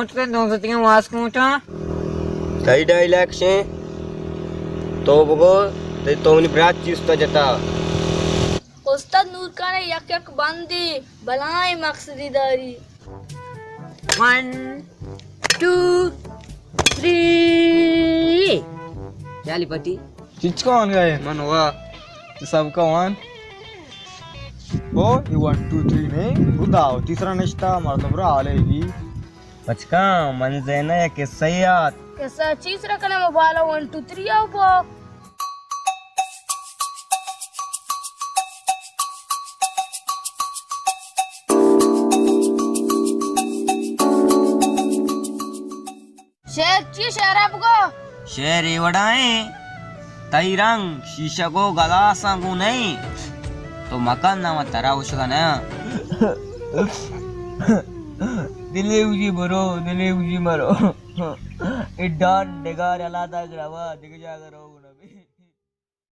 کن، دو سو تیاں واس کن اٹھا۔ تئی ڈائیلاگ شیں۔ تو بگو، تئی تو منی برات چی استا جتا۔ استاد نورکان یک یک بندی بلائیں مقصدی داری۔ One, two, three. چالی پٹی۔ چچکان گئے۔ من ہوا۔ سب کا وان۔ او، یہ ون، ٹو، تھری نہیں۔ خدا ہو۔ تیسرا نشتا، مردم را حالے گی۔ بچکاں، من زینا یک قصہ یات۔ قصہ چیز رکھنا، موبائل ون، ٹو، تھری آؤ با۔ شعر چی؟ شعر ءَ بگو۔ شعر اے وڑا ایں، تئی رنگ شیشگ ءُ گلاساں گوں نہ ایں، تو مکن نہ، من ترا گوشگ ءَ نہ آں۔ دلے گوشی برو، دلے گوشی مرو۔ اے ڈان ڈگار اللہ داگ روا، دگہ جاگہ روگ نہ بی۔